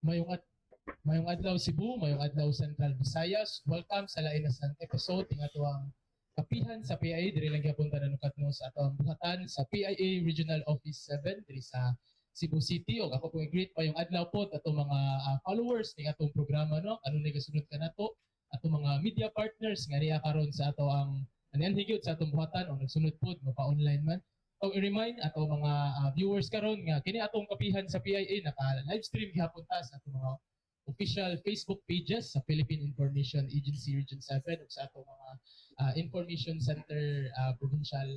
Mayong adlaw, Cebu, mayong adlaw, Central Visayas. Welcome sa lain na sang episode ng atoang Kapihan sa PIA. Diri lang gyapon ta nanukatno sa atoang buhatan sa PIA Regional Office 7 diri sa Cebu City. Og ako pong i-greet mayong adlaw po atong mga followers ning atong programa, no. Kanunay kasunod kanato, atong mga media partners nga niya karon sa ato ang anianhi gyud sa atong buhatan o nagsunod pod mapa online man. O i-remind ato mga viewers karon nga kini atong Kapihan sa PIA naka live stream gihapon ta sa atong mga official Facebook pages sa Philippine Information Agency Region 7 ug sa atong mga Information Center provincial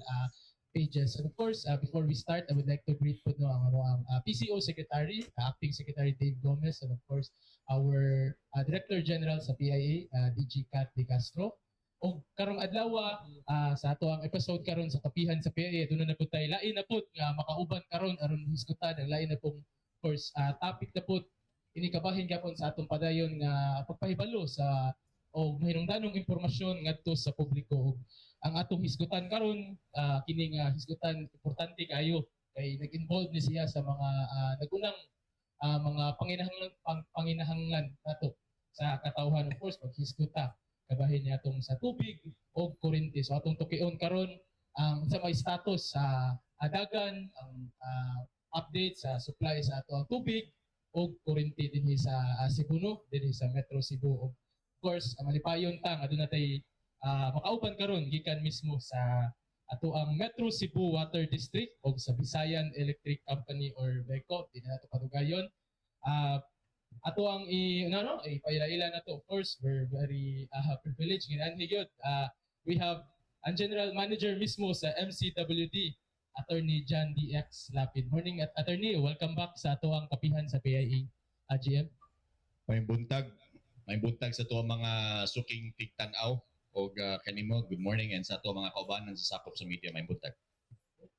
pages. And of course, before we start, I would like to greet po, no, ang among PCO Secretary, Acting Secretary Dave Gomez, and of course, our Director General sa PIA, DG Kat De Castro. O karong adlaw, sa ato ang episode karon sa Kapihan sa PIA, duna na po tayo lain na po nga makauban karon aron hisgutan ang lain na pong, of course, topic na po ini kabahin gyapon sa atong padayon nga pagpahibalo sa o mahinungdanong impormasyon ngadto sa publiko. Ug ang atong hisgutan karon, kini nga hisgutan importante kayo kay nag-involve ni siya sa mga nagunang mga panginahanglan nato sa katawhan. Of course, paghisguta kabahin niya atong sa tubig o kuryente. So atong tukion karon ang sa may status sa adagan, ang update sa supply sa ato ang tubig o kuryente dinhi sa Cebu, no, dinhi sa Metro Cebu. Of course, malipayon ta nga duna tay makauban karon gikan mismo sa ato ang Metro Cebu Water District o sa Visayan Electric Company or VECO. Di na nato padugayon. Ato ang i ano no ipaila-ila na to. Of course, we're very privileged nga gyud we have ang general manager mismo sa MCWD, Attorney John DX Lapid. Morning, at Attorney, welcome back sa ato ang Kapihan sa PIA, GM. Maayong buntag. Maayong buntag sa ato mga suking tigtan-aw og kanimo, good morning, and sa ato mga kaubanan sa sakop sa media, maayong buntag.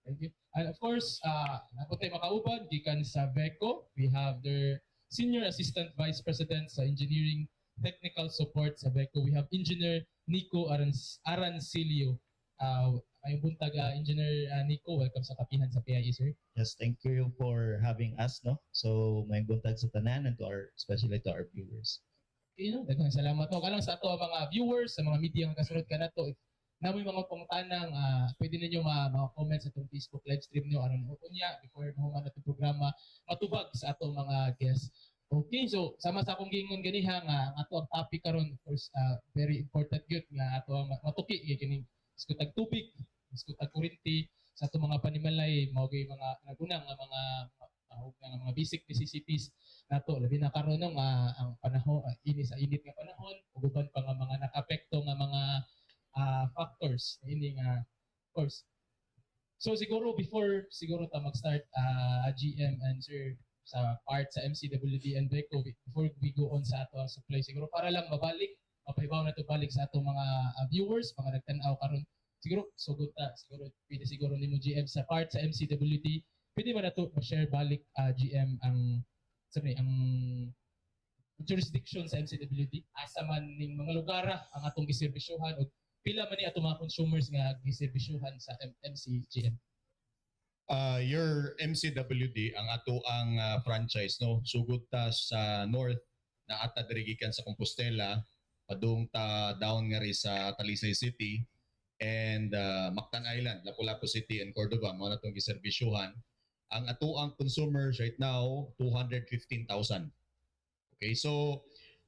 Thank you. And of course, naa po tay makauban gikan sa VECO. We have their Senior Assistant Vice President sa Engineering Technical Support sa VECO. We have Engineer Nico Arancilio. Maayong buntag, Engineer Nico. Welcome sa Kapihan sa PIA, sir. Yes, thank you for having us, no? So, maayong buntag sa tanan and to our, especially to our viewers. Okay, no? Daghang salamat. No, kalang sa ato ang mga viewers, sa mga media nga kasunod kanato, if naa moy mga pangutanang, pwede ninyo ma-comment sa atong Facebook live stream niyo aron unya before mahuman atong programa matubag sa atong mga guests. Okay, so sama sa akong giingon ganiha nga ang ato ang topic karon, of course, very important gyud nga ato ang matuki kay kining iskutag tubig, iskutag kuryente sa atong mga panimalay mao gyud mga naguna nga mga nga mga basic necessities nato, labi na karon, no, nga ang panahon ini sa init nga panahon ug uban pa nga mga nakaapekto nga mga factors ini nga, of course. So siguro before siguro ta mag-start, GM and sir, sa part sa MCWD and VECO, before we go on sa ato ang supply, siguro para lang mabalik mapahibaw na to balik sa atong mga viewers, mga nagtan-aw karon, siguro sugod ta, siguro pwede siguro nimo, GM, sa part sa MCWD, pwede ba nato ma-share balik, GM, ang sabi ang jurisdiction sa MCWD, asa man ning mga lugar ang atong giserbisyuhan o pila man ni atong mga consumers nga giserbisyuhan sa MCGM? Your MCWD ang ato ang franchise, no, sugod ta sa north na ata diri gikan sa Compostela padung ta down ngari sa Talisay City and Mactan Island, Lapu-Lapu City and Cordova. Mao na tong giserbisyuhan. Ang ato ang consumers right now, 215,000. Okay, so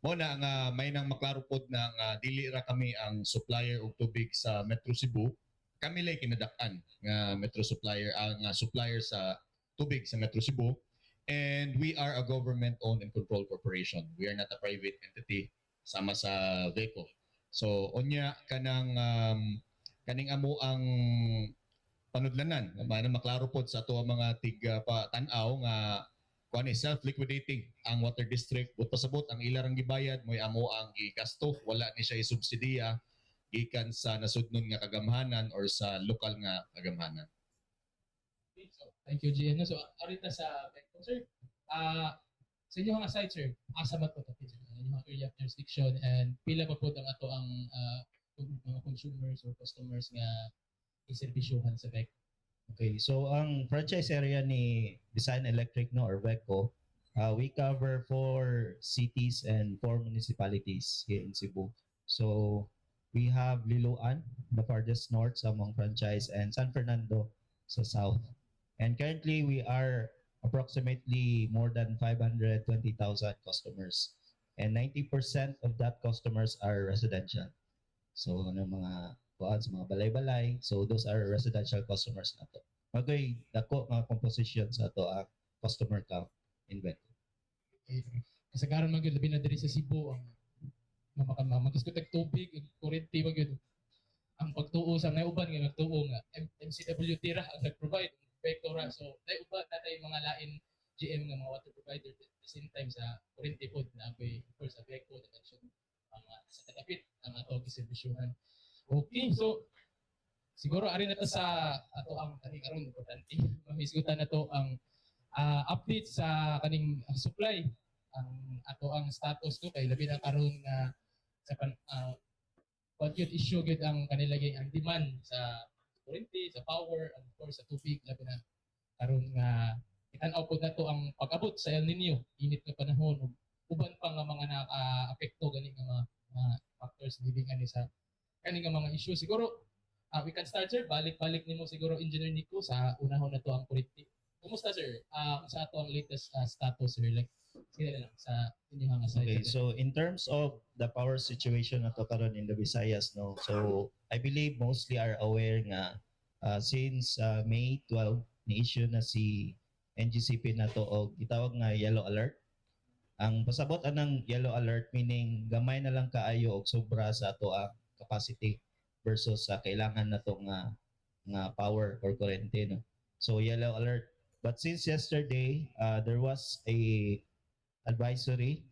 mo na nga may nang maklaro pod na nga dili ra kami ang supplier og tubig sa Metro Cebu. Kami lay kinadak-an nga metro supplier, ang supplier sa tubig sa Metro Cebu, and we are a government owned and controlled corporation. We are not a private entity sama sa VECO. So unya kanang kaning amo ang panudlanan para maklaro pod sa ato ang mga tig pa tan-aw nga kuan ni self-liquidating ang water district. But pasabot ang ilarang gibayad mo'y amo ang gigasto, wala ni siya isubsidiya gikan sa nasudnon nga kagamhanan or sa lokal nga kagamhanan. Okay, so thank you, GM. So arita sa VECO, sir. Sa inyong side, sir, asa man po to, sir? Ang inyong area of jurisdiction and pila pa po ang ato ang mga consumers or customers nga iserbisyuhan sa VECO? Okay, so ang franchise area ni Visayan Electric, no, or VECO We cover four cities and four municipalities here in Cebu. So we have Liloan, the farthest north sa among franchise, and San Fernando sa south. And currently, we are approximately more than 520,000 customers. And 90% of that customers are residential. So, ano mga kuan sa mga balay-balay. So, those are residential customers nato. Magay dako nga composition sa ato ang customer count inventory. Eh, kasagaran man gyud, labi na diri sa Cebu, ang magisgot og tubig ug kuryente man gyud ang pagtuo sa mga uban nga nagtuo nga MCWD ra ang nag-provide, VECO ra. So dai uban na tay mga lain, GM, nga mga water provider. At the same time, sa kuryente pod na ako'y, of course, sa VECO na mention ang sa katapit ang ato giserbisyuhan. Okay, so siguro ari na to sa ato ang kaning karon importante mahisgutan na to ang update sa kaning supply, ang ato ang status to, kay labi na karon nga sa pan what gyud issue gyud ang kanila gyud ang demand sa kuryente, sa power, and of course sa tubig, labi na karon nga itan-aw pod nato ang pag-abot sa El Nino, init nga panahon ug uban pa nga mga naka-apekto gani nga mga factors leading ani sa kani nga mga issue. Siguro we can start, sir. Balik-balik nimo siguro, Engineer Nico, sa unahon na to ang kuryente. Kumusta, sir? Sa ato ang latest status, sir, like sige na lang sa inyong nga side. Okay, so in terms of the power situation nato karon in the Visayas, no. So I believe mostly are aware nga since May 12 ni-issue na si NGCP nato og gitawag nga yellow alert. Ang pasabot anang yellow alert, meaning gamay na lang kaayo og sobra sa ato ang capacity versus sa kailangan nato nga power or kuryente, no. So yellow alert. But since yesterday, there was a advisory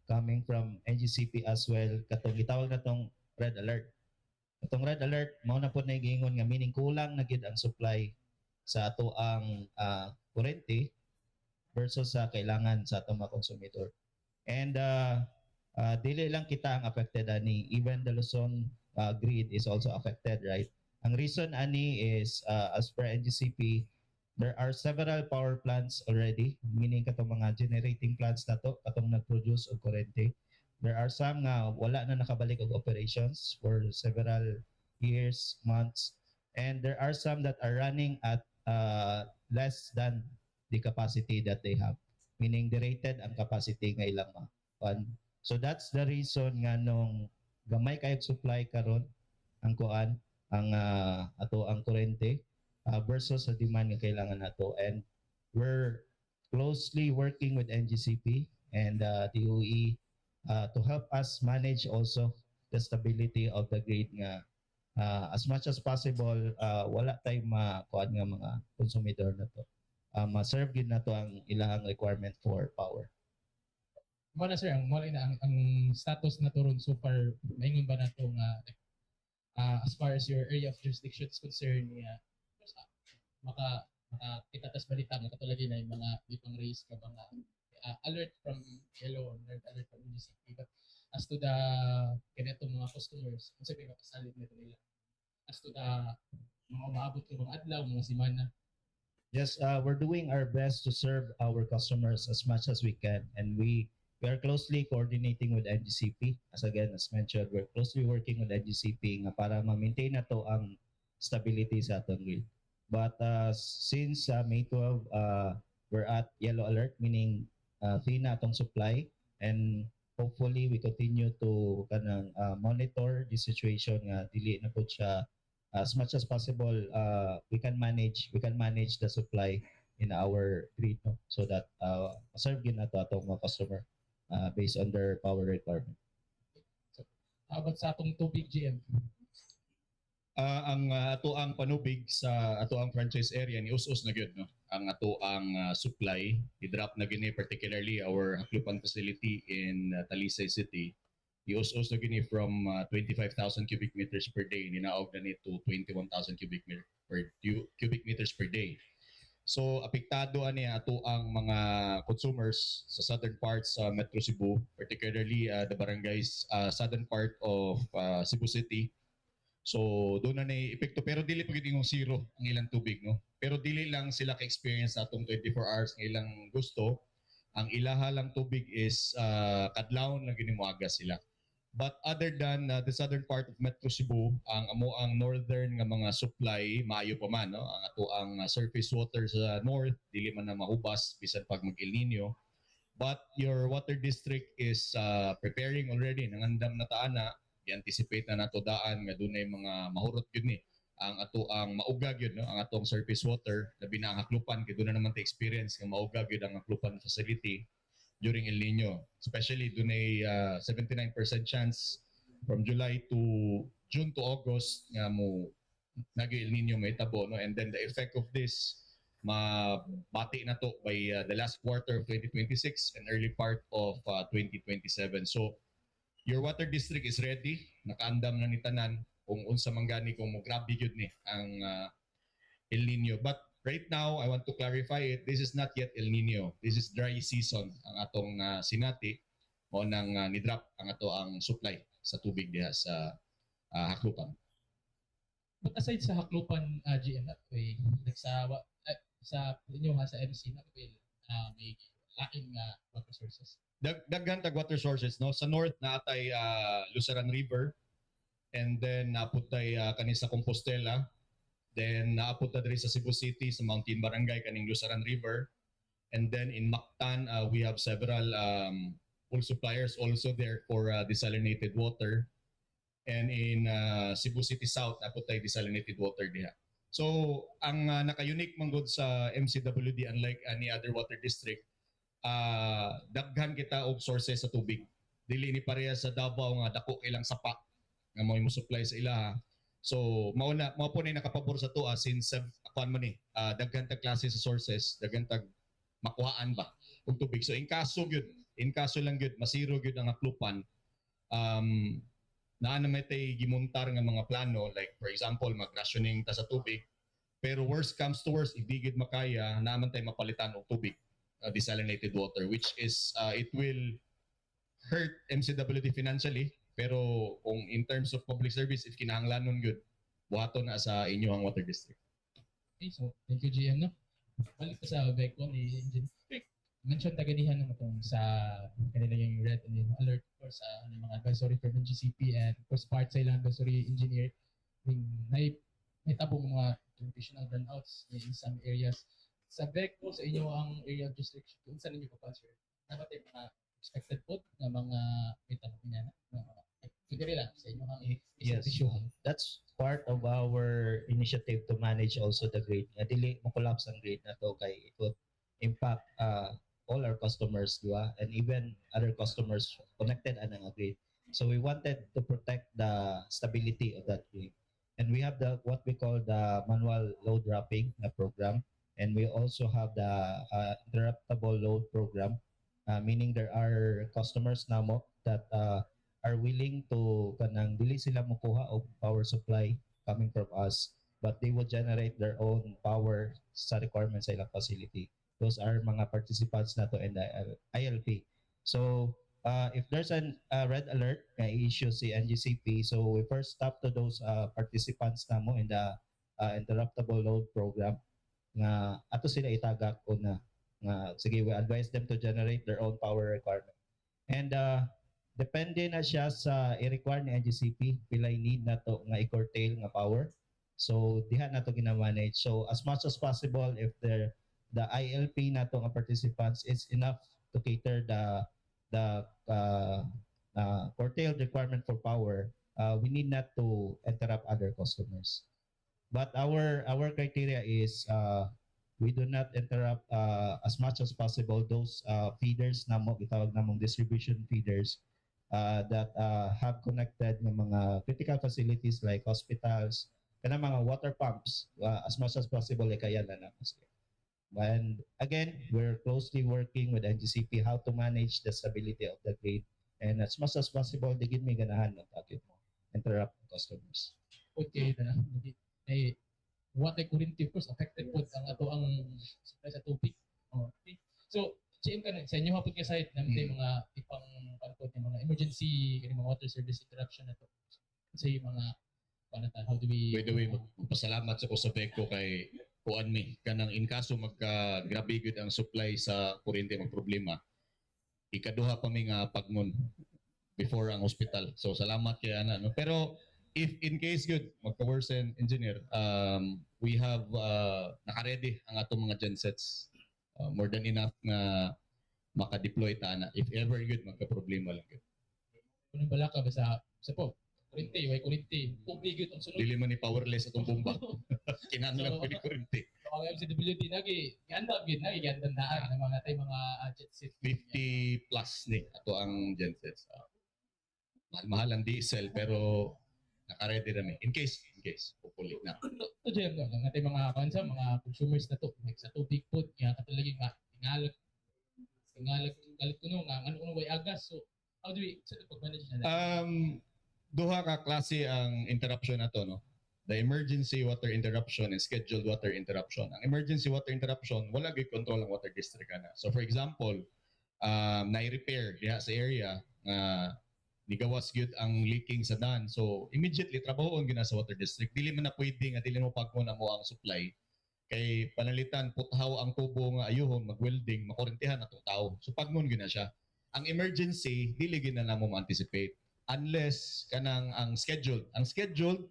coming from NGCP as well, katong gitawag na tong red alert. Katong red alert mao na pod na giingon nga meaning kulang na gid ang supply sa ato ang kuryente versus sa kailangan sa atong mga konsumidor. And dili lang kita ang affected ani, even the Luzon grid is also affected, right? Ang reason ani is as per NGCP, there are several power plants already, meaning katong mga generating plants nato, katong nag-produce og kuryente. There are some nga wala na nakabalik og operations for several years, months, and there are some that are running at less than the capacity that they have, meaning derated ang capacity nga ilang ma. So that's the reason nga nung gamay kayog supply karon ang kuan ang ato ang kuryente versus sa demand nga kailangan nato. And we're closely working with NGCP and DOE to help us manage also the stability of the grid nga as much as possible wala tay makuan nga mga konsumidor na to, ma-serve gid nato ang ilahang requirement for power. Mo na, sir, ang mo na ang status na to ron so far, maingon ba nato nga like, as far as your area of jurisdiction is concerned nga maka makakita tas balita nga katulad din na yung mga di pang raise ka ba nga alert from yellow or alert alert from NGCP, but as to the ganito mga customers, unsa may makasalig nito nila as to the mga umaabot ng mga adlaw, mga semana? Yes, we're doing our best to serve our customers as much as we can, and we are closely coordinating with NGCP. As again, as mentioned, we're closely working with NGCP nga para ma-maintain na to ang stability sa atong grid. But since May 12, we're at yellow alert, meaning thin na atong supply, and hopefully we continue to kanang monitor the situation nga dili na po siya, as much as possible we can manage the supply in our grid, no, so that serve gid nato atong mga customer based on their power requirement. How about sa atong tubig, GM? Ang ato ang panubig sa ato ang franchise area ni us-us na gyud, no, ang ato ang supply i-drop na gini, particularly our Jaclupan facility in Talisay City. I-us-us na gini from 25,000 cubic meters per day, ninaog na ni to 21,000 cubic meters per day. So apektado ani ato ang mga consumers sa southern parts sa Metro Cebu, particularly the barangays southern part of Cebu City. So doon na ni epekto, pero dili pa gid ingong zero ang ilang tubig, no. Pero dili lang sila ka-experience sa atong 24 hours nga ilang gusto. Ang ilaha lang tubig is kadlawon lang gyud moagas sila. But other than the southern part of Metro Cebu, ang amo ang northern nga mga supply maayo pa man, no? Ang ato ang surface water sa north dili man na mahubas bisan pag mag El Nino. But your water district is preparing already, nangandam na ta ana, i-anticipate na nato daan nga dunay mga mahurot gyud ni ang ato ang mauga gyud, no, ang atong surface water, labi na ang Jaclupan kay duna naman ta experience nga mauga gyud ang Jaclupan facility during El Nino, especially dunay 79% chance from July to June to August nga mo nagi El Nino may tabo, no? And then the effect of this mabati na to by the last quarter of 2026 and early part of 2027. So your water district is ready, nakaandam na ni tanan kung unsa man gani kung mo grabe gyud ni ang El Nino. But right now, I want to clarify it, this is not yet El Nino. This is dry season ang atong sinati mo nang ni-drop ang ato ang supply sa tubig diha sa Jaclupan. But aside sa Jaclupan, GM, na may like sa inyo ha, sa MC na may may lain nga water sources? Daghan tag water sources, no? Sa north naa tay Lusaran River and then naa pud tay kani sa Compostela, then naa pud ta diri sa Cebu City sa Mountain Barangay kaning Lusaran River, and then in Mactan we have several pool suppliers also there for desalinated water, and in Cebu City South naa pud tay desalinated water diha. So ang naka-unique man gud sa MCWD, unlike any other water district, daghan kita og sources sa tubig. Dili ni pareha sa Davao nga dako ilang sapa nga mao mo supply sa ilaha. So mao na mao po ni nakapabor sa atoa since kuan man ni daghan tag klase sa sources, daghan tag makuhaan ba og tubig. So in kaso gyud, in kaso lang gyud masiro gyud ang Jaclupan, naa na may tay gimuntar nga mga plano, like for example mag-rationing ta sa tubig, pero worst comes to worst, if di gyud makaya, naa man tay mapalitan og tubig, desalinated water, which is it will hurt MCWD financially, pero kung in terms of public service, if kinahanglanon gyud, buhaton na sa inyong water district. Okay, so thank you, GM, no. Balik pa sa VECO ni Engine. Mention taganihan naman itong sa kanila yung red and yung alert, of course sa ano, mga advisory from NGCP and of course part sa ilang advisory engineer ning may tabong mga traditional brownouts in some areas. Sa VECO, sa inyo ang area of jurisdiction, unsa ninyo pa, sir? Dapat ay mga expected po nga mga may tanong niya na mga diri lang sa inyo ang Yes. serbisyo. That's part of our initiative to manage also the grid. Nga dili mo collapse ang grid na to kay it would impact all our customers, di ba? And even other customers connected anang grid. So we wanted to protect the stability of that grid. And we have the what we call the manual load dropping na program. And we also have the interruptible load program, meaning there are customers namo that are willing to kanang dili sila mokuha og power supply coming from us, but they will generate their own power sa requirements sa ilang facility. Those are mga participants nato in the ILP. So if there's an red alert nga i-issue si NGCP, so we first stop to those participants namo in the interruptible load program nga ato sila itagak una nga sige, we advise them to generate their own power requirement. And depende na siya sa i-require ni NGCP, pilay need nato nga i-curtail nga power. So diha nato gina-manage. So as much as possible, if the ILP nato nga participants is enough to cater the curtailed requirement for power, we need not to interrupt other customers. But our criteria is we do not interrupt as much as possible those feeders namo, gitawag namong distribution feeders that have connected ng mga critical facilities like hospitals, kanang mga water pumps, as much as possible eh, kaya na namo sila. And again, we're closely working with NGCP how to manage the stability of the grid. And as much as possible, di gid mi ganahan no takit mo interrupt customers. Okay na ay what ay kuryente, of course affected po ang ato ang supply sa tubig. Oh, okay. So GM ka na sa inyo hapon ka site namin mga ipang kanpot yung mga emergency kani mga water service interruption na to. Sa yung mga paano ta, how do we By the way, magpasalamat sa ko sa VECO kay Kuan mi kanang in kaso magka grabe gyud ang supply sa kuryente, magproblema, ikaduha pa mi nga pagnon before ang hospital. So salamat kay ana, no? Pero if in case good magka-worsen, engineer, we have naka-ready ang atong mga gensets, more than enough nga maka-deploy ta ana if ever good magka-problema lang gyud. Kung bala ka basta sa po, kuryente, way kuryente, tubig gyud ang sunod. Dili man ni powerless atong bomba, kinahanglan pud ni kuryente. So, ang MCWD nagi ganda gyud, nagi gandaan ng mga tay mga jet set. 50 plus ni ato ang gensets. Mahal ang diesel pero naka-ready rami. In case, hopefully na. To Jem, no, ang atay mga kuan sa mga consumers na to, like sa tubig pod nga kato lagi nga tingalag tingalag galit kuno nga ano kuno way agas. So how do we sa pag-manage na? Duha ka klase ang interruption na to, no? The emergency water interruption and scheduled water interruption. Ang emergency water interruption, wala gyud control ang water district ana. So for example, na-repair diha sa area nga nigawas gyud ang leaking sa dan. So immediately trabahoon gyud na sa water district. Dili man na pwede nga dili mo pagmo na mo ang supply kay panalitan puthaw ang tubo nga ayuhon mag-welding, makurintihan atong tao. So pagmon gyud na siya. Ang emergency, dili gyud na namo ma-anticipate unless kanang ang scheduled. Ang scheduled,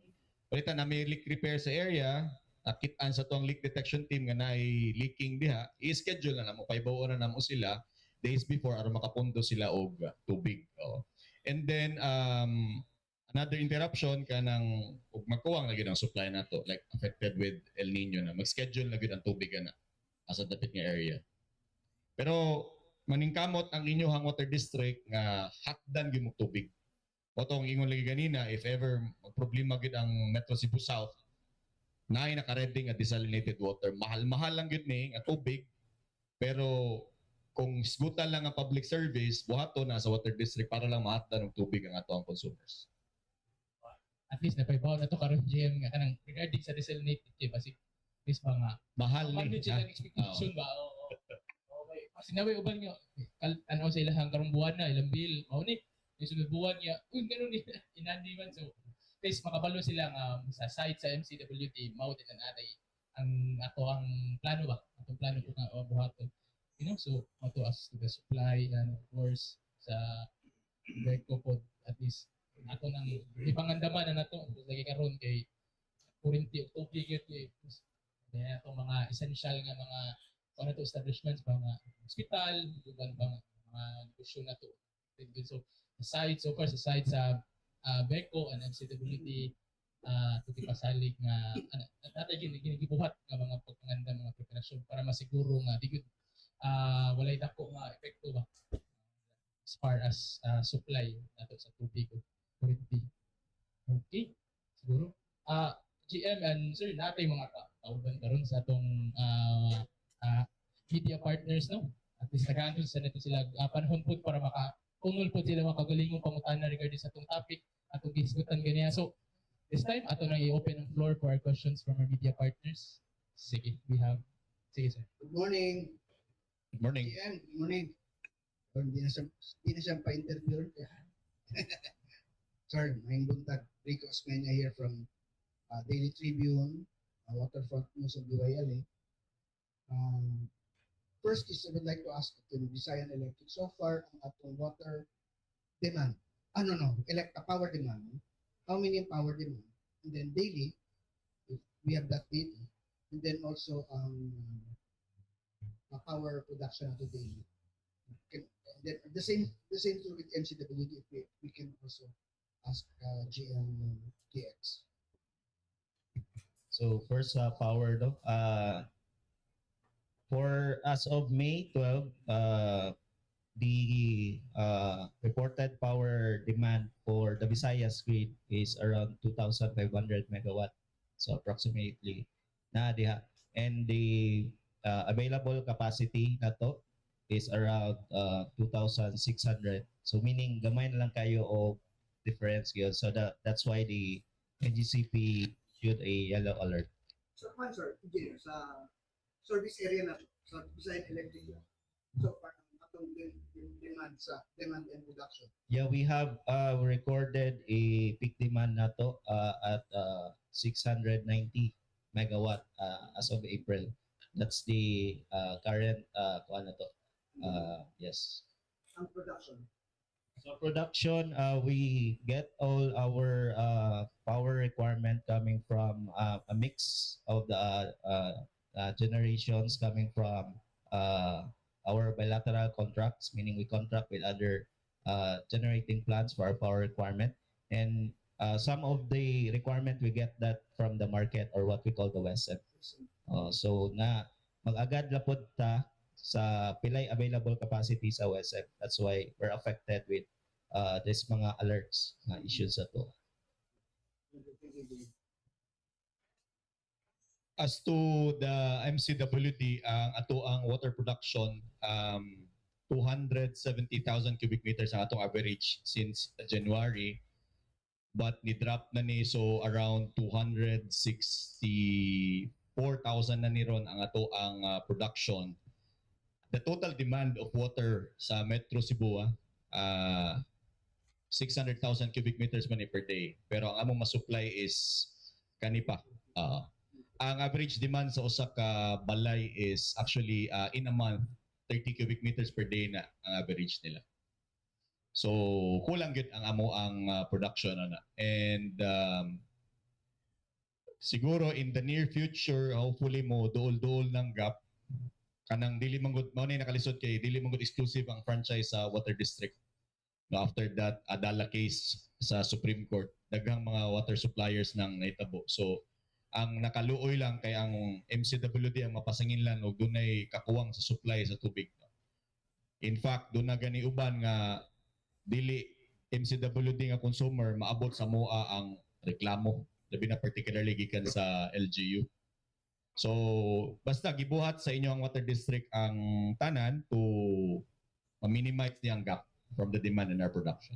palitan na may leak repair sa area, nakitaan sa tuang leak detection team nga naay leaking diha, i-schedule na namo, paibaw na namo sila days before aron makapundo sila og tubig. Oo. And then another interruption, kanang ug magkuwang na gyud ang supply nato, like affected with El Nino na, mag-schedule na gyud ang tubig ana asa dapit nga area. Pero maningkamot ang inyong water district nga hatdan gyud mo tubig. Mao tong ingon lagi ganina, if ever magproblema gyud ang Metro Cebu South, naay naka-ready nga desalinated water. Mahal-mahal lang gyud ni nga tubig, pero kung isgutan lang ang public service, buhaton na sa water district para lang mahatdan og tubig ang ato ang consumers. At least napaibaw na to karon, GM, nga kanang regarding sa desalinated kay basig this mga Mahal ni. manage Ha? ang expectation ba? Oo. Okay. Kasi naway uban nga ano sa ilahang karong buwan na ilang bill mao ni yung sunod buwan niya, uy, ganun ni inani man. So at least makabalo sila nga sa site sa MCWD mao din ang atay ang ato ang plano ba, atong plano po nga buhaton. So ato as to the supply and of course sa Berco pod, at least ato nang ipangandaman na nato lagi karon kay kuryente ug tubig yun kay kaya atong mga essential nga mga ano to establishments, mga hospital, uban pa nga mga negosyo na to. So aside, so far sa side sa BECO and MCWD, tuti pasalig nga ano, natay gini gibuhat nga mga pagpanganda, mga preparasyon para masiguro nga di gyud walay dako nga epekto ba as far as supply nato sa tubig o kuryente. Okay, siguro. GM and sir, natay mga kauban karon sa atong media partners, no? At least nag sa nato sila panahon pud para maka tungol pud sila makagalingong pangutana regarding sa atong topic atong gihisgutan ganiya. So this time ato nang i-open ang floor for our questions from our media partners. Sige, we have, sige, sir. Good morning. Good morning. GM, good morning. Oh, hindi na siya pa-interview. Sir, maayong buntag. Rico Osmeña here from Daily Tribune, Waterfront News of DYLA. First is I would like to ask to Visayan Electric. So far, ang atong water demand, ano no, elect power demand, how many ang power demand? And then daily, if we have that data, and then also power production nato daily. And then the same thing with MCWD, if we can also ask GM TX. So first power, no. For as of May 12, the reported power demand for the Visayas grid is around 2,500 megawatt. So approximately na diha. And the available capacity nato is around 2,600. So meaning gamay na lang kayo og difference gyud. So that's why the NGCP issued a yellow alert. So, fine, sir, engineer, sa service area na sa Visayan Electric, so far, ang atong demand sa demand and production? Yeah, we have recorded a peak demand nato at 690 megawatt as of April. That's the current kuan na to. Yes. Ang production. So production, we get all our power requirement coming from a mix of the generations coming from our bilateral contracts, meaning we contract with other generating plants for our power requirement. And some of the requirement, we get that from the market or what we call the WESM. So na mag-agad la pod ta sa pilay available capacity sa WESM. That's why we're affected with this mga alerts na issues sa to. Thank you, Dave. As to the MCWD, ang ato ang water production, 270,000 cubic meters ang atong average since January. But ni-drop na ni, so around 264,000 na ni ron ang ato ang production. The total demand of water sa Metro Cebu, 600,000 cubic meters man ni per day. Pero ang among masupply is kani pa. Ang average demand sa usa ka balay is actually in a month 30 cubic meters per day na ang average nila. So kulang gyud ang amo ang production ana. And siguro in the near future, hopefully mo duol-duol ng gap kanang dili man gud mao ni nakalisod kay dili man gud exclusive ang franchise sa water district. No, after that Adala case sa Supreme Court, daghang mga water suppliers nang nahitabo. So ang nakaluoy lang kay ang MCWD ang mapasanginlan og dunay kakuwang sa supply sa tubig. In fact, doon na gani uban nga dili MCWD nga consumer, maabot sa moa ang reklamo, labi na particularly gikan sa LGU. So basta gibuhat sa inyo ang water district ang tanan to ma-minimize niyang gap from the demand in our production.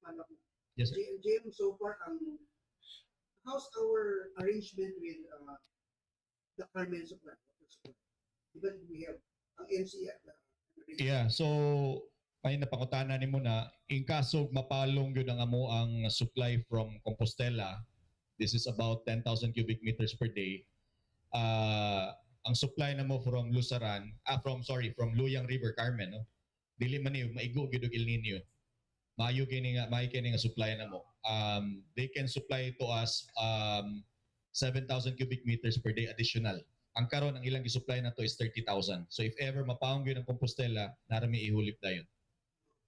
Ano, Yes, sir. JM, so far, ang how's our arrangement with the Carmen supply, water supply? Even we have ang NCF. Yeah, so may napangutana nimo na in kaso mapalong gyud ang amo ang supply from Compostela, this is about 10,000 cubic meters per day. Ang supply na mo from Lusaran, from, sorry, from Luyang River Carmen, no? Dili man ni maigo gyud og El Nino. Maayo kini nga, maayo kini nga supply na mo. They can supply to us 7,000 cubic meters per day additional. Ang karon, ang ilang gi-supply na to is 30,000. So if ever mapaong gyud ang Compostela, naa ra mi ihulip dayon.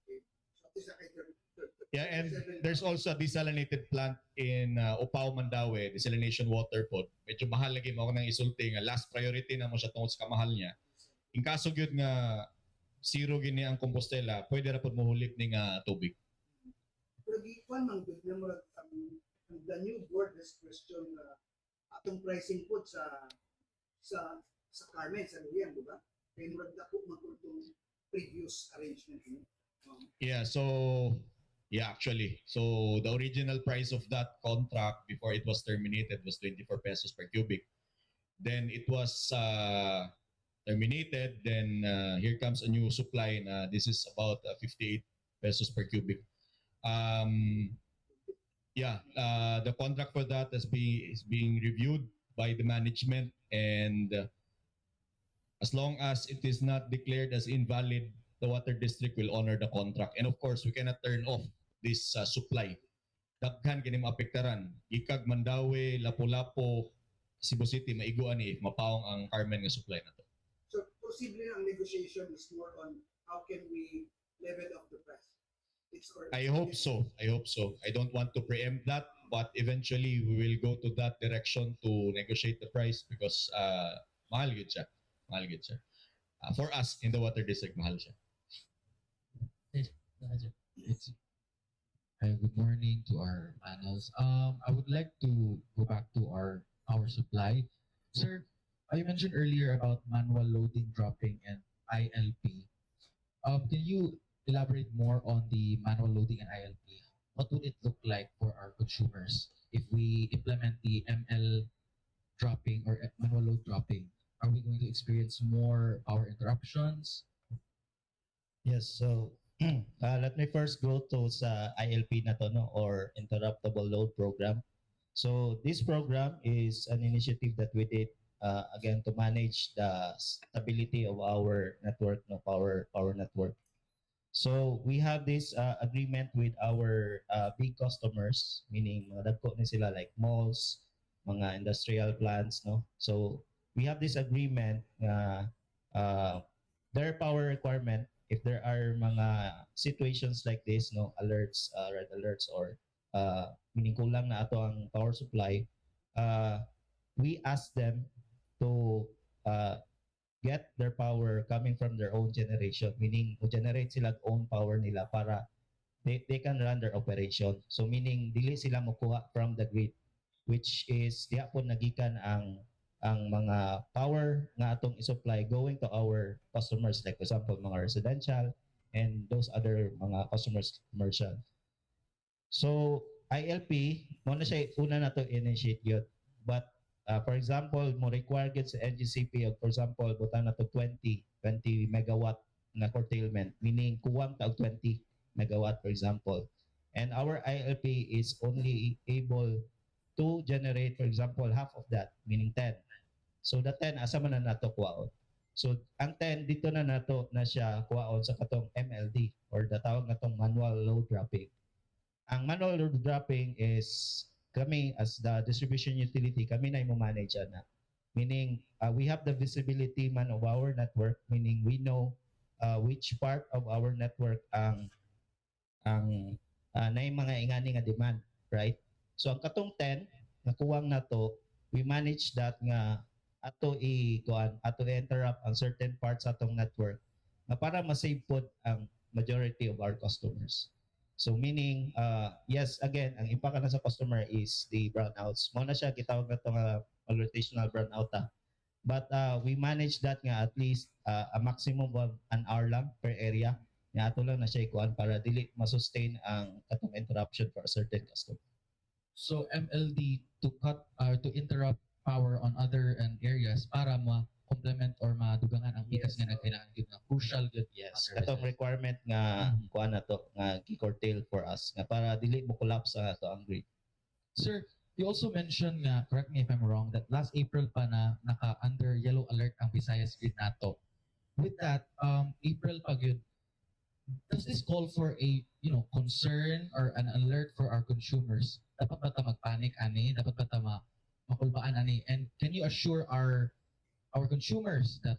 So, isa kay Yeah, and there's also a desalinated plant in Upao, Mandaue, desalination water pod. Medyo mahal lagi mo ako nang isulti nga last priority na mo siya tungod sa kamahal niya. In kaso gyud nga zero gini ang Compostela, pwede ra pod mohulip ni nga tubig. Pero gikuan man gud na murag ang the new board has question atong pricing pod sa Carmen, sa Luyang, di ba? Kay murag dako man pud tong previous arrangement, no? Yeah, so yeah, actually. So the original price of that contract before it was terminated was 24 pesos per cubic. Then it was terminated. Then here comes a new supply na this is about 58 pesos per cubic. Yeah, the contract for that is being reviewed by the management and as long as it is not declared as invalid, the water district will honor the contract. And of course, we cannot turn off this supply. Daghan kini maapektaran. Gikan Mandaue, Lapu-Lapu, Cebu City, maigo ani if mapaong ang Carmen nga supply na to. So posible ang negotiation is more on how can we level off the price. It's or I hope so. I hope so. I don't want to preempt that, but eventually we will go to that direction to negotiate the price because mahal gyud siya. Mahal gyud siya. For us in the water district, mahal siya. It's Hi, good morning to our panels. I would like to go back to our supply. Sir, you mentioned earlier about manual loading, dropping, and ILP. Can you elaborate more on the manual loading and ILP? What would it look like for our consumers if we implement the ML dropping or manual load dropping? Are we going to experience more power interruptions? Yes, so let me first go to sa ILP na to, no, or Interruptible Load Program. So this program is an initiative that we did again to manage the stability of our network, no, power network. So we have this agreement with our big customers, meaning mga dagko ni sila like malls, mga industrial plants, no. So we have this agreement nga their power requirement, if there are mga situations like this, no, alerts, red alerts or meaning kulang na ato ang power supply, we ask them to get their power coming from their own generation, meaning mo generate sila own power nila para they can run their operation. So meaning dili sila mokuha from the grid, which is diha po nagikan ang mga power nga atong i-supply going to our customers, like for example mga residential and those other mga customers, commercial. So ILP mao na siya una na to initiate yun. But for example, mo require gyud sa NGCP og, for example, butang na to 20 megawatt na curtailment, meaning kuwang ta og 20 megawatt, for example. And our ILP is only able to generate, for example, half of that, meaning 10. So the 10, asa man na nato kuwaon? So ang 10 dito na nato na siya kuwaon sa katong MLD or the tawag natong manual load dropping. Ang manual load dropping is kami as the distribution utility, kami na mo manage na. Meaning we have the visibility man of our network, meaning we know which part of our network ang naay mga ingani nga demand, right? So ang katong 10 nga kuwang nato, we manage that nga ato i kuan, ato i-interrupt ang certain parts sa atong network nga para ma-save pod ang majority of our customers. So meaning, yes, again, ang impact na sa customer is the brownouts. Mao na siya gitawag nato nga rotational brownout ah. But we manage that nga at least a maximum of an hour lang per area nga ato lang na siya ikuan para dili ma-sustain ang katong interruption for a certain customer. So MLD to cut or to interrupt power on other and areas para ma-complement or madugangan ang pikas nga nagkailangan gyud nga crucial gyud Yes, ang katong services. Requirement nga kuan na to nga gi-curtail for us nga para dili mo collapse ang ato ang grid. Sir, you also mentioned nga, correct me if I'm wrong, that last April pa na naka under yellow alert ang Visayas grid nato. With that, April pa gyud, does this call for a concern or an alert for our consumers? Dapat ba ta magpanic ani? Dapat ba ta makulbaan ani? And can you assure our consumers that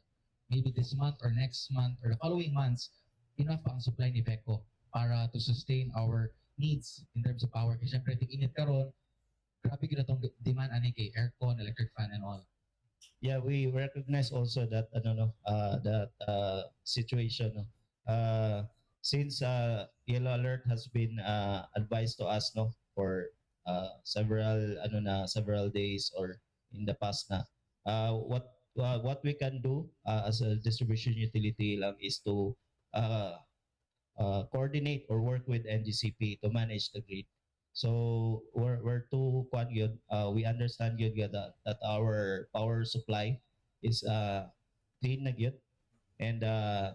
maybe this month or next month or the following months, enough pa ang supply ni VECO para to sustain our needs in terms of power? Kasi syempre, tig-init karon, grabe gyud atong demand ani kay aircon, electric fan and all. Yeah, we recognize also that ano no that situation, no. Since yellow alert has been advised to us, no, for several ano na several days or in the past na, what we can do as a distribution utility lang is to coordinate or work with NGCP to manage the grid. So we're too kwan gyud, we understand gyud nga that our power supply is thin na gyud and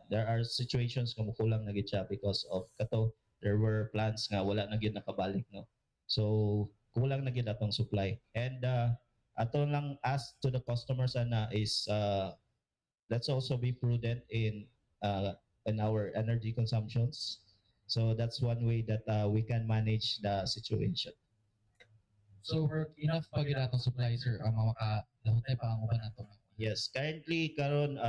there are situations nga mukulang na gyud siya because of kato there were plants nga wala na gyud nakabalik, no. So kulang na gyud atong supply and ato lang ask to the customers ana is let's also be prudent in our energy consumptions. So that's one way that we can manage the situation. So we're enough pa gyud atong supply, sir, ang mga makalahutay pa ang uban nato. Yes, currently karon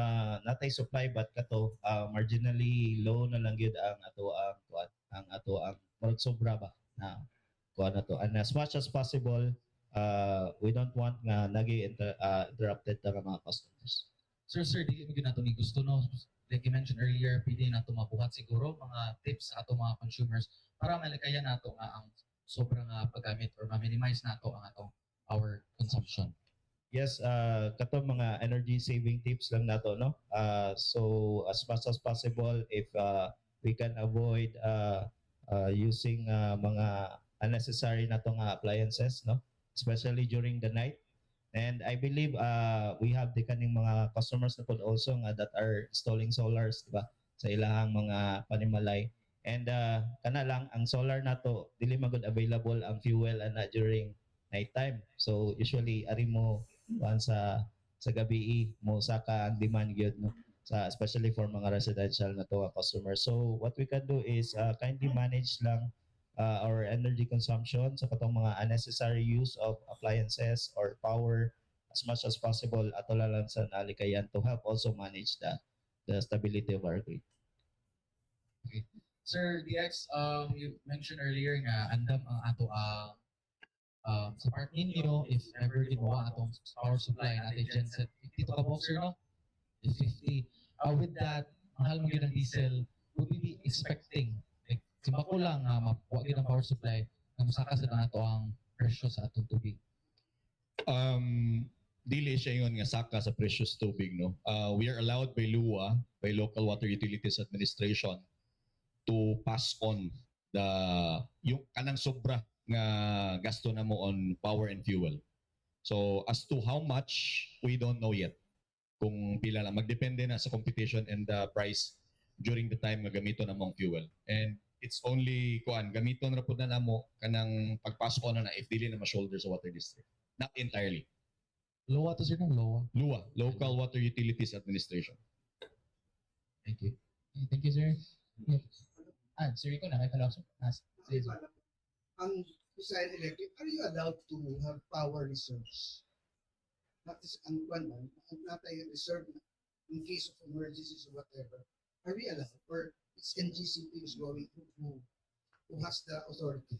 natay supply but kato marginally low na lang gyud ang ato ang kuan, ang ato ang murag sobra ba na kuan na to. And as much as possible, we don't want nga nagi interrupted ta nga mga customers. Sir, dili mo gyud nato ni gusto, no. Like you mentioned earlier, pwede nato mabuhat siguro mga tips sa ato mga consumers para malikayan nato nga ang sobrang paggamit or ma-minimize nato ang atong power consumption. Yes, kato mga energy saving tips lang nato, no. So as much as possible, if we can avoid using mga unnecessary nato nga appliances, no, especially during the night. And I believe we have the kaning mga customers na pod also nga that are installing solars, di ba, sa ilahang mga panimalay. And kana lang ang solar nato dili man gud available ang fuel ana during Nighttime. So usually ari mo kuan sa gabi mo saka ang demand gyud, no, sa especially for mga residential na to nga customer. So what we can do is kindly manage lang our energy consumption sa katong mga unnecessary use of appliances or power as much as possible, ato lang sa nalikayan to help also manage the stability of our grid. Sir DX, you mentioned earlier nga andam ang ato ang sa part ninyo if ever ginawa atong power supply natin genset 52 ka boxer, no? 50. With that, mahal mo gyud ang diesel, would we be expecting, like, simba ko lang nga makuha gyud ang power supply nga mosaka sa ato ang presyo sa atong tubig? Dili siya ingon nga saka sa presyo sa tubig, no. We are allowed by LUA, by Local Water Utilities Administration, to pass on the yung kanang sobra nga gasto na mo on power and fuel. So as to how much, we don't know yet. Kung pila lang, magdepende na sa computation and the price during the time nga gamiton na mong fuel. And it's only kuan gamiton ra pud na namo kanang pag-pass on na if dili na ma-shoulder sa water district. Not entirely. LOA to, sir, no? LOA. LUA, Local Water Utilities Administration. Thank you. Okay, thank you, sir. Yeah. Ah, sir, ikaw na kay follow up, sir. Ah, sige, sir. Ang Visayan Electric, are you allowed to have power reserves? Not is ang kwan man, ang natay reserve na in case of emergencies or whatever. Are we allowed? Or it's NGCP who's going who has the authority?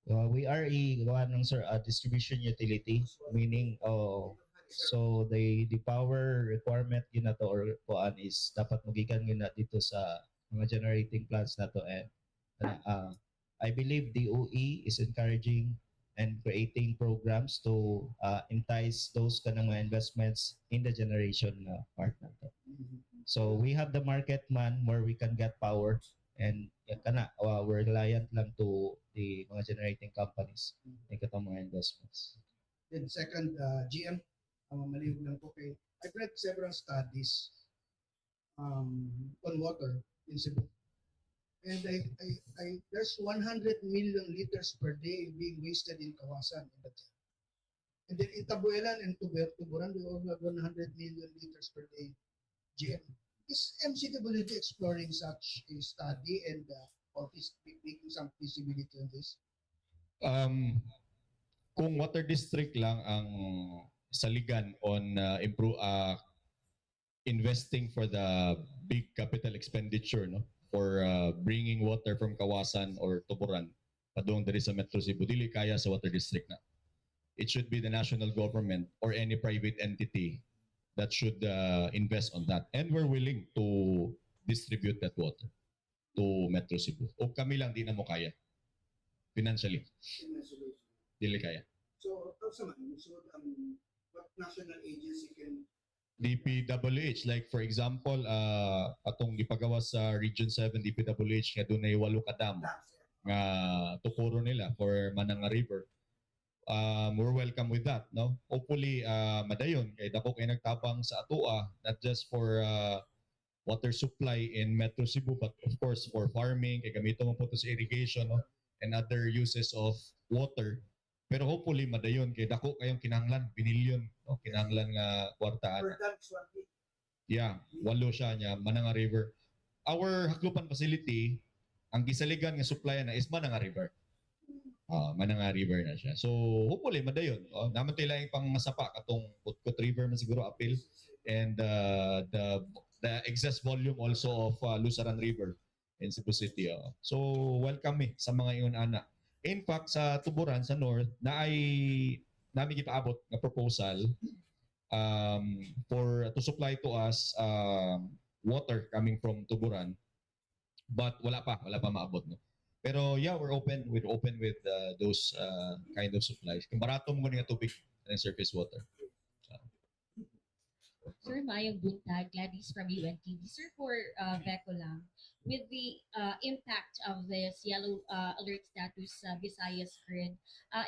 We are a kuan ng sir, a distribution utility, meaning, oh, so the power requirement yun na to or kuan is dapat magikan yun na dito sa mga generating plants na to and I believe DOE is encouraging and creating programs to entice those kanang mga investments in the generation part na to. So we have the market man where we can get power and yan kana, we're reliant lang to the mga generating companies in katong mga investments. Then second, GM, malihog lang po kay, I've read several studies on water in Cebu. And there's 100 million liters per day being wasted in Kawasan. In Bataan. And then in Tabuelan and Tuburan, we also have 100 million liters per day. GM. Is MCWD exploring such a study and or is making some feasibility on this? Kung water district lang ang saligan on improve investing for the big capital expenditure, no, for bringing water from Kawasan or Tuburan padung diri sa Metro Cebu, dili kaya sa water district na. It should be the national government or any private entity that should invest on that, and we're willing to distribute that water to Metro Cebu o kami lang di na mo kaya financially, dili kaya. So, sa man, so what national agency can DPWH, like for example, atong gipagawa sa Region 7 DPWH nga dunay walo ka dam nga tukuro nila for Mananga River. We're welcome with that, no? Hopefully madayon kay dako kay nagtabang sa atoa, not just for water supply in Metro Cebu but of course for farming kay gamito mo po to sa irrigation, no, and other uses of water. Pero hopefully madayon kay dako kayong kinahanglan, binilyon, no, kinahanglan nga kwarta ana. Per dam is 1 Yeah, walo siya niya, Mananga River. Our Jaclupan facility, ang gisaligan nga supply na is Mananga River. Ah, Mananga River na siya. So, hopefully madayon. Oh, naman tayo laing pang masapa katong Kutkut River man siguro apil and the excess volume also of Lusaran River in Cebu City. Oh. So, welcome eh sa mga ingon ana. In fact, sa Tuburan sa North na ay namin gipaabot nga proposal for to supply to us water coming from Tuburan, but wala pa maabot, no. Pero yeah, we're open with those kind of supplies kung barato mo nga tubig and surface water. Sir, maayong buntag, Gladys from UNTV. Sir, for VECO lang, with the impact of this yellow alert status sa Visayas grid,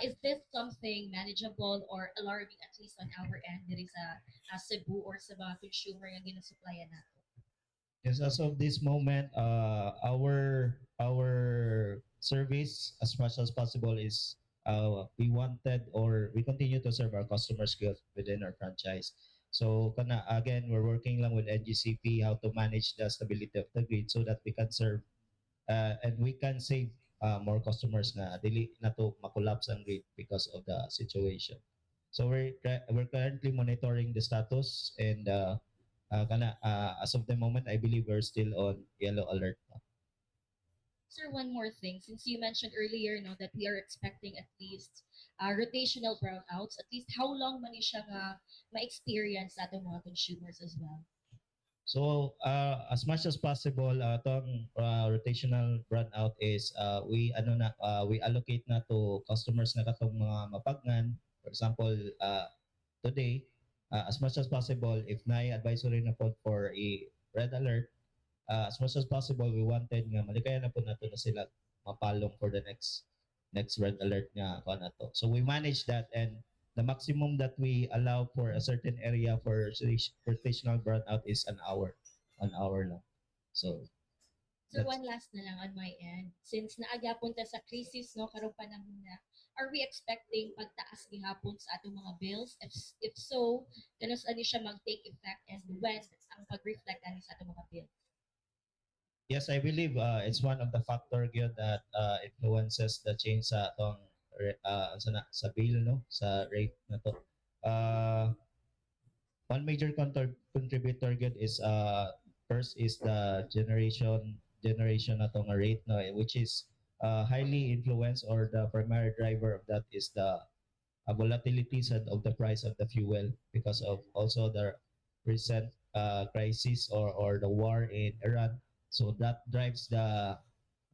is this something manageable or alarming at least on our end diri sa Cebu or sa mga consumer nga ginasupplyan nato? Yes, as of this moment, our service as much as possible is We wanted or we continue to serve our customers good within our franchise. So kana again, we're working lang with NGCP how to manage the stability of the grid so that we can serve and we can save more customers na dili na to makolapse ang grid because of the situation. So we're currently monitoring the status and kana as of the moment, I believe we're still on yellow alert. Sir, one more thing. Since you mentioned earlier, no, that we are expecting at least rotational brownouts, at least how long man ni siya nga ma-experience sa atong mga consumers as well? So as much as possible, atong rotational brownout is we ano na we allocate na to customers na katong mga mapagnan. For example, today, as much as possible, if naay advisory na pod for a red alert, as much as possible, we wanted nga malikayan na pod nato na sila mapalong for the next red alert nga kuan nato. So we manage that, and the maximum that we allow for a certain area for rotational brownout is an hour. An hour lang. So, Sir, one last na lang on my end. Since naa gyapon ta sa crisis, no, karong panahon na, are we expecting pagtaas gihapon sa atong mga bills? If so, kanus ani siya mag-take effect and when ang pag-reflect ani sa atong mga bills? Yes, I believe it's one of the factor gyud that influences the change sa atong sa bill, no, sa rate na to. One major contributor gyud is first is the generation na nga rate, no, which is highly influenced or the primary driver of that is the volatility of the price of the fuel because of also the recent crisis or the war in Iran. So that drives the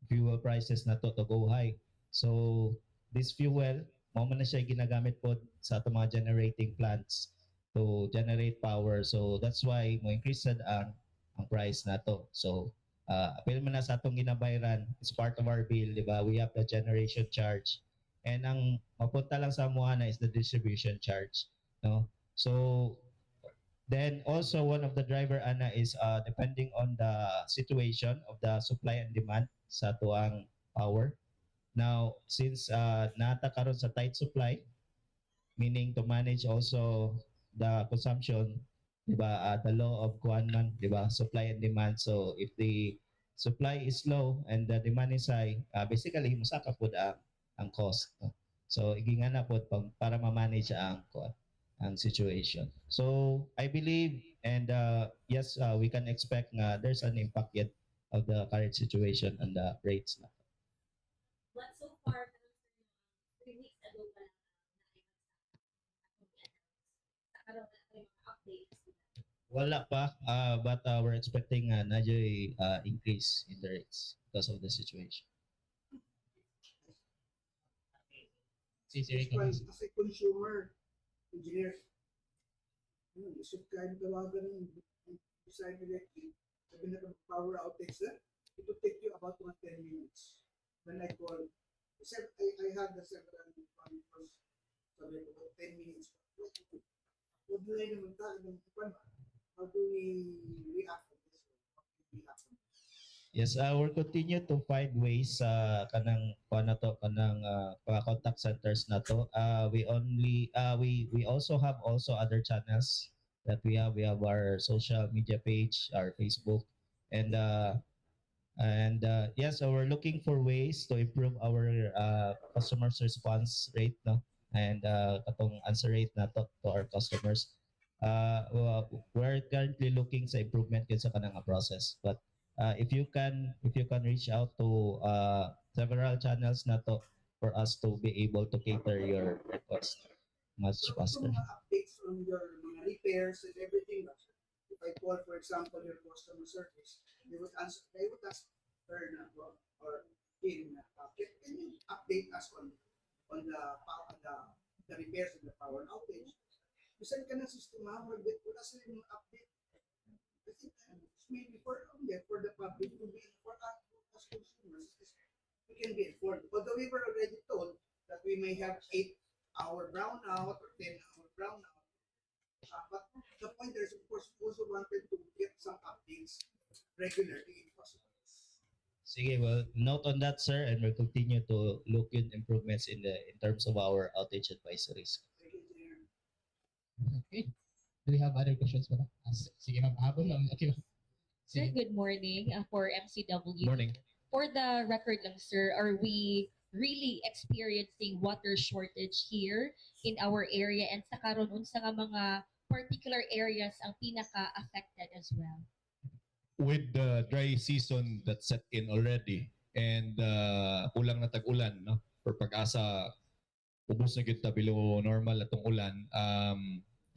fuel prices na to go high. So this fuel, mao man na siya ginagamit pod sa atong mga generating plants to generate power. So that's why mo increase sad ang price nato. So apil man na sa atong ginabayaran, it's part of our bill, di ba? We have the generation charge. And ang mapunta lang sa amuha na is the distribution charge, no? So then also one of the driver ana is depending on the situation of the supply and demand sa atuang power. Now, since naa ta karon sa tight supply, meaning to manage also the consumption, di ba? The law of kuan man, di ba? Supply and demand. So if the supply is low and the demand is high, basically musaka pod ang cost, no? So ingana pod para ma-manage ang kuan, ang situation. So I believe and yes, we can expect nga there's an impact yet of the current situation and the rates na. But so far, 3 weeks ago pa lang na karon na mga updates. Wala pa, but we're expecting a uh, increase in the rates because of the situation. Si Sir Rico. Well, as a consumer, engineer, isip kayo tawagan ng Visayan Electric, sabi na power outage na, it will take you about mga 10 minutes. When I call, except I had the several calls, sabi ko, about 10 minutes. What do I naman ta? How do we react on this? How do we react on this? Yes, we'll continue to find ways sa kanang kuan na to, kanang mga contact centers na to. We only we also have also other channels that we have. We have our social media page, our Facebook, and yes, so we're looking for ways to improve our customers response rate, no, and katong answer rate na to our customers. Well, we're currently looking sa improvement gyud sa kanang nga process, but if you can reach out to several channels na to for us to be able to cater your request much So, faster. itong mga updates on your mga repairs and everything ba? If I call, for example, your customer service, they would answer, they would ask her na, or him na, can you update us on the power, the repairs and the power outage? Bisan ka ng sistema, wala sila yung update. I think it's maybe for, yeah, for the public to be, for us consumers, is we can be informed. Although we were already told that we may have 8-hour brownout or 10-hour brownout. But the point there is, of course, we also wanted to get some updates regularly if possible. Sige. Sige, well, note on that, sir, and we'll continue to look in improvements in terms of our outage advisories. Okay. Do we have other questions ba? Ah, sige ma'am, habol lang. Okay, ma'am. Sir, Sige. Good morning for MCW. Morning. For the record lang, sir, are we really experiencing water shortage here in our area and sa karon, unsa nga mga particular areas ang pinaka-affected as well? With the dry season that set in already and kulang na tag-ulan, no, for PAGASA, ubos na gyud ta below normal atong ulan,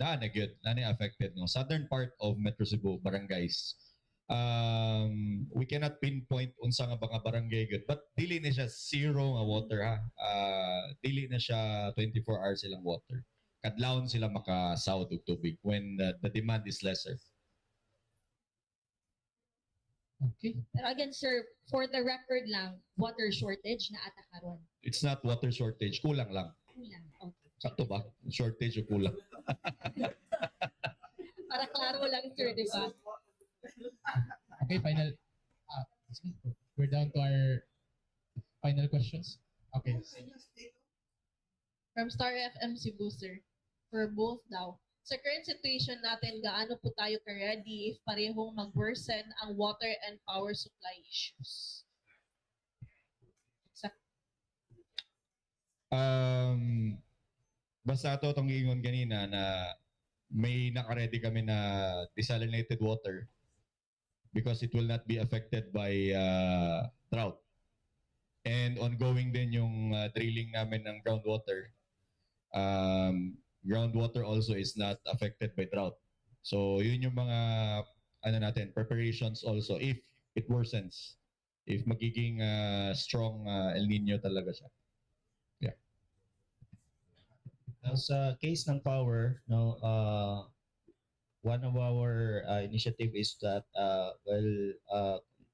naa na gyud na ni affected, no, southern part of Metro Cebu barangays. We cannot pinpoint unsa nga mga barangay gyud, but dili na siya zero nga water ha. Dili na siya 24 hours silang water. Kadlawon sila makasawd og tubig when the demand is lesser. Okay. Pero again, sir, for the record lang, water shortage naa ta karon? It's not water shortage, kulang lang. Kulang. Okay. Sakto ba? Shortage o kulang? Para klaro lang, sir, di ba? Okay, final. Ah, sige. We're down to our final questions. Okay. From Star FM Cebu, sir. For both daw. Sa current situation natin, gaano po tayo ka-ready if parehong mag-worsen ang water and power supply issues? Sa Basta ato itong giingon ganina na may naka-ready kami na desalinated water because it will not be affected by drought. And ongoing din yung drilling namin ng groundwater. Groundwater also is not affected by drought. So yun yung mga ano natin, preparations also if it worsens. If magiging strong El Nino talaga siya. Now, sa case ng power, no, one of our initiative is that we'll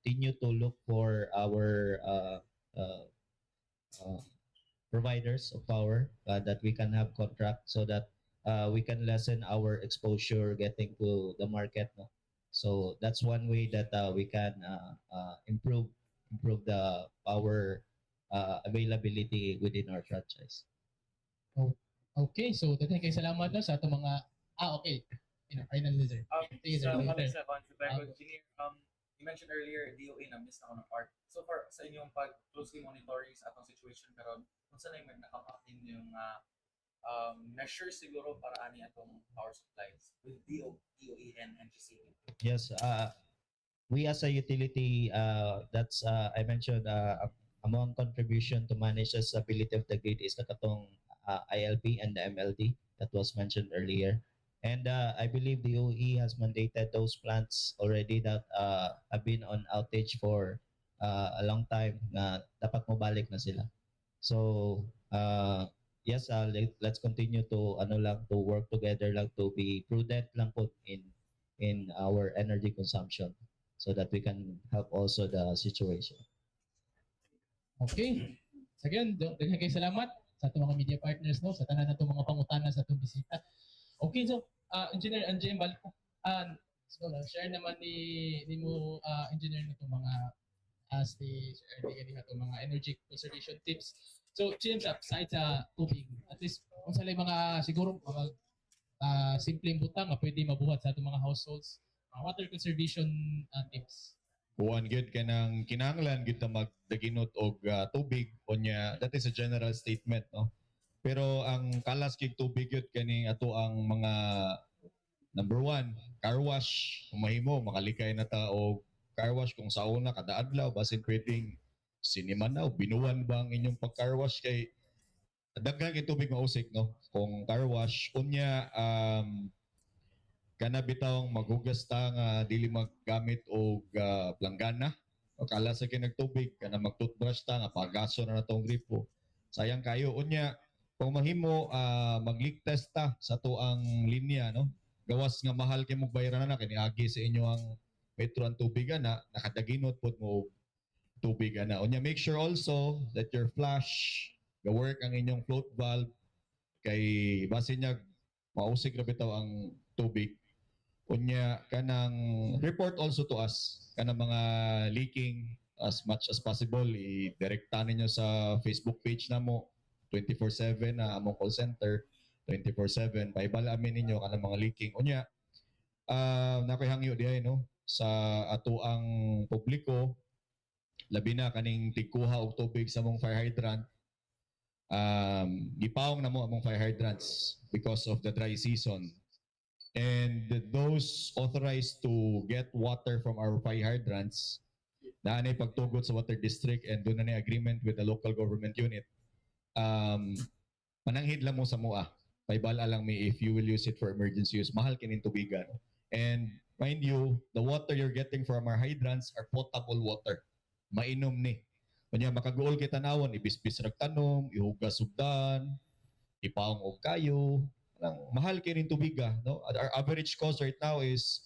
continue to look for our providers of power that we can have contract so that we can lessen our exposure getting to the market. No? So that's one way that we can improve the power availability within our franchise. Okay, so daghan kay salamat, no, sa atong mga okay. Final na, sir. Sige, sir. Sa Sige, Alex sir. Evan, sa Bago Engineer, you mentioned earlier, DOE na miss na ako ng part. So far, sa inyong pag closely monitoring sa atong situation karon, unsa na yung nakapak yung measures siguro para ani atong power supplies with DOE and NGCP? Yes, we as a utility, that's I mentioned among contribution to manage the stability of the grid is the katong ILP and the MLD that was mentioned earlier. And I believe the DOE has mandated those plants already that have been on outage for a long time na dapat mobalik na sila. So yes, let's continue to ano lang, to work together lang, to be prudent lang po in our energy consumption so that we can help also the situation. Okay. So again, daghan kay salamat sa atong mga media partners, no, sa tanan natong mga pangutana sa atong bisita. Okay, so Engineer Anjem, balik ko. So share naman ni nimo, engineer, no, itong mga as ni Sir Ernie ganina, itong mga energy conservation tips. So, James, aside sa tubig, at least unsa lay mga siguro mga simpleng butang nga pwede mabuhat sa atong mga households, mga water conservation tips? Kuan gyud, kanang kinahanglan gyud ta magdaginot og tubig unya. That is a general statement, no, pero ang kalas kig tubig gyud kaning ato ang mga number one, car wash. Kung mahimo makalikay na ta og car wash kung sa una kada adlaw, basin pwedeng sinimana o binuwan ba ang inyong pag car wash kay daghan kay tubig mausik, no, kung car wash. Unya kana bitawng maghugas ta nga dili maggamit og planggana o kala sa kinagtubig, kana mag-toothbrush ta nga pagaso na natong gripo, sayang kayo. Unya kung mahimo mag-leak test ta sa tuang linya, no, gawas nga mahal kay mo bayaran na kay niagi sa inyo ang metro ang tubig ana, nakadaginot pod mo og tubig ana. Unya make sure also that your flush ga work, ang inyong float valve, kay basin niya mausig ra bitaw ang tubig. Unya kanang report also to us kanang mga leaking. As much as possible, i-direkta ninyo sa Facebook page namo. 24/7 na among call center, 24/7 paibala amin ninyo kanang mga leaking. Unya, nakoy hangyo diay, no, sa ato ang publiko, labi na kaning tigkuha og tubig sa among fire hydrant. Gipawong na mo among fire hydrants because of the dry season, and those authorized to get water from our fire hydrants naa nay pagtugot sa water district and duna na agreement with the local government unit. Pananghid lang mo sa mua, paibala lang mi if you will use it for emergency use. Mahal kining tubigan, and mind you, the water you're getting from our hydrants are potable water. Mainom ni. Kanya makaguol kita nawon, ibisbis rag tanom, ihugas sugdan, ipaong og kayo. Kanang mahal kining tubiga, no? Our average cost right now is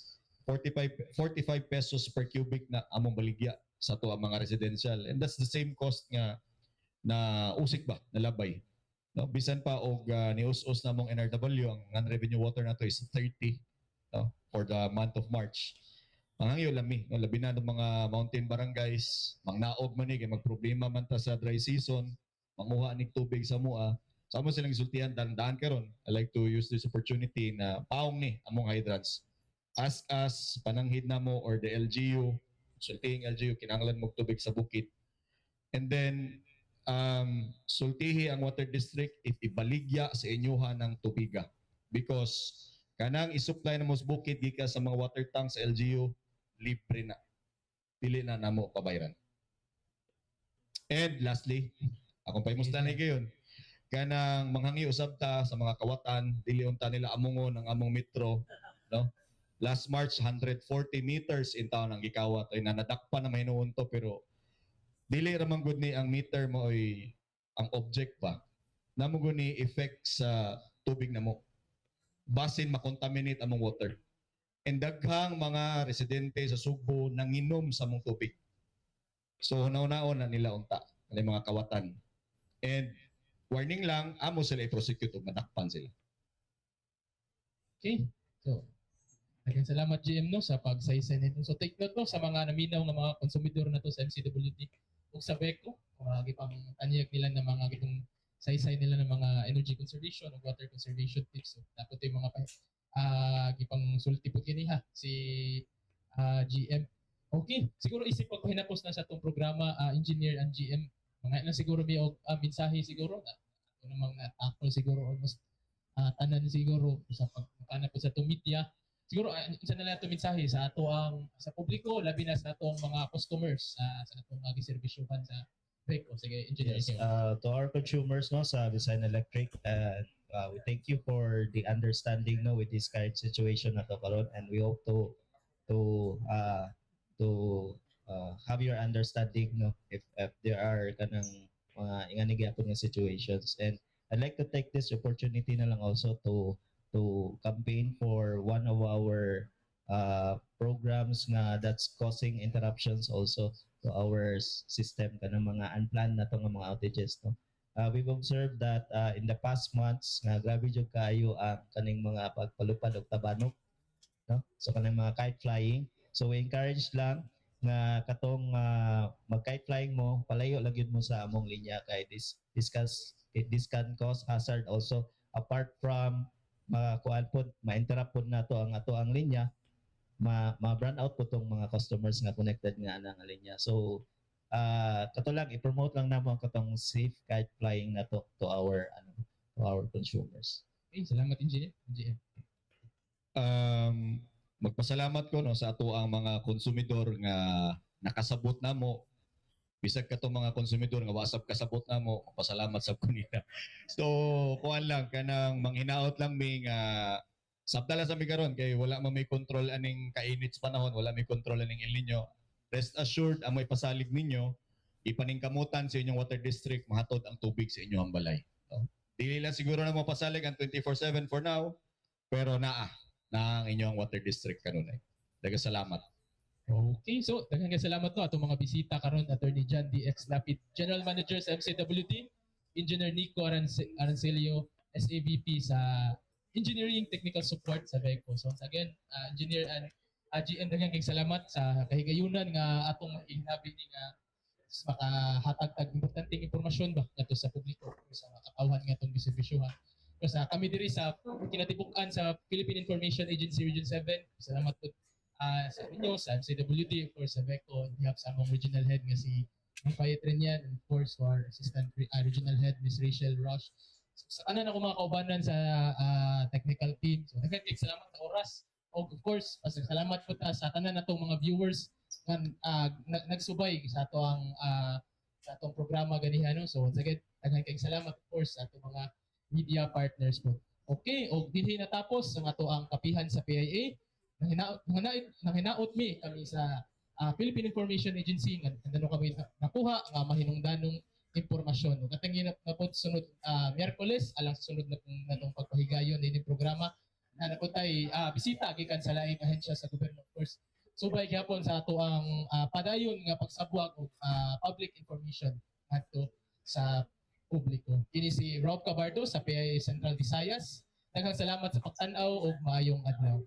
45 pesos per cubic na among baligya sa ato ang mga residential. And that's the same cost nga na usik ba, nalabay. No, bisan pa og nius-us na mong NRW, ang non-revenue water nato is 30, no, for the month of March. Mangangyo lami, no, labi na ng mga mountain barangays, mangnaog man ni kay magproblema man ta sa dry season, manguha nig tubig sa mua. So amo silang gisultihan daan karon. I like to use this opportunity na paong ni among hydrants. Ask us, pananghid na mo or the LGU, sultihing LGU, kinahanglan mo tubig sa bukid. And then sultihi ang water district if ibaligya sa inyuha ng tubiga. Because kanang isupply na mo sa bukid gikan sa mga water tanks sa LGU, libre na. Dili na namo pabayran. And lastly, akong pahimuslan ni gayon, kanang manghangi usab ta sa mga kawatan, dili unta nila amungon ang among metro, no? Last March, 140 meters in town ang gikawat ay nanadakpan na mahinuon to, pero dili ra man gud ni ang meter mo ay ang object ba namo gud ni effect sa tubig namo, basin makontaminate among water, and daghang mga residente sa Sugbo nanginom sa among tubig. So hunaw-naon na nila unta ang mga kawatan, and warning lang, amo sila i-prosecute ug madakpan sila. Okay. So, daghang salamat, GM, no, sa pagsaysay nito. So take note, no, sa mga naminaw nga mga konsumidor na to sa MCWD ug sa VECO, mga gipang tanyag nila na mga gitong saysay nila ng mga energy conservation ug water conservation tips. So dapat yung mga gipang sulti po kini ha si GM. Okay, siguro isip pagpahinapos na sa atong programa, engineer and GM, mga na siguro may og mensahe siguro na ato namang na-tackle siguro almost tanan siguro sa pagkana po sa atong media. Siguro isa na lang ato mensahe sa ato ang sa publiko, labi na sa atong mga customers sa atong mga giserbisyuhan sa VECO. Sige, engineer. Yes, to our consumers, no, sa Visayan Electric, we thank you for the understanding, no, with this current situation na to karon, and we hope to have your understanding, no, if there are kanang mga ingani gyapon nga situations. And I'd like to take this opportunity na lang also to campaign for one of our programs nga that's causing interruptions also to our system, kanang mga unplanned na to nga mga outages, no. We've observed that in the past months nga grabe jud kaayo ang kaning mga pagpalupad og tabanok, no, so kanang mga kite flying. So we encourage lang nga katong mag kite flying mo, palayo lang gyud mo sa among linya kay this can cause hazard also. Apart from makuan pod, ma-interrupt pod nato ang ato ang linya, ma ma-brown out po tong mga customers nga connected nga ana nga linya. So kato lang, i-promote lang namo ang katong safe kite flying nato to our ano, to our consumers. Okay, salamat, engineer. GM. Magpasalamat ko, no, sa ato ang mga konsumidor nga nakasabot namo, bisag katong mga konsumidor nga wasab kasabot namo, pasalamat sab ko nila. So kuan lang, kanang manghinaot lang mi nga sabta lang sa mi karon kay wala man may control aning kainit sa panahon, wala may control aning El Nino. Rest assured, ang may pasalig ninyo, ipaningkamutan sa inyong water district, mahatod ang tubig sa inyong balay, no? Dili lang siguro na mapasalig ang 24/7 for now, pero naa na ang inyong water district kanunay. Daghang salamat. Okay, so daghang salamat, no, atong mga bisita karon, Attorney John DX Lapid, General Manager sa MCWD, Engineer Nico Arancelio, SAVP sa Engineering Technical Support sa VECO. So once again, Engineer and GM, daghang kayong salamat sa kahigayunan nga atong hinabi ni nga Makahatag tag importanteng impormasyon ba ngadto sa publiko o sa mga katawhan nga atong giserbisyuhan. So sa kami diri sa kinatibuk-an sa Philippine Information Agency Region 7, salamat po sa inyo, sa MCWD, of course, sa VECO, and we have sa among regional head nga si Ma'am Trinian, and of course, for our assistant regional head, Miss Rachel Rush. So, sa kanan ako mga kaubanan sa technical team. So, daghan kay salamat sa oras. O, of course, salamat po ta sa tanan natong mga viewers nga nagsubay sa atong programa ganiha, no. So once again, daghan kay salamat, of course, sa atong mga media partners po. Okay, og dinhi natapos ang ato ang Kapihan sa PIA. Nanginaot mi kami sa Philippine Information Agency nga nandano kami nakuha nga mahinungdanong impormasyon. Ug atong na po sunod Miyerkules alang sa sunod na natong pagpahigayon ini programa na naputay bisita gikan sa laing ahensya sa gobyerno, of course. Subay gyapon sa ato ang padayon nga pagsabwag og public information ngadto sa publiko. Kini si Rob Cabardo sa PIA Central Visayas. Daghang salamat sa pagtan-aw ug maayong adlaw.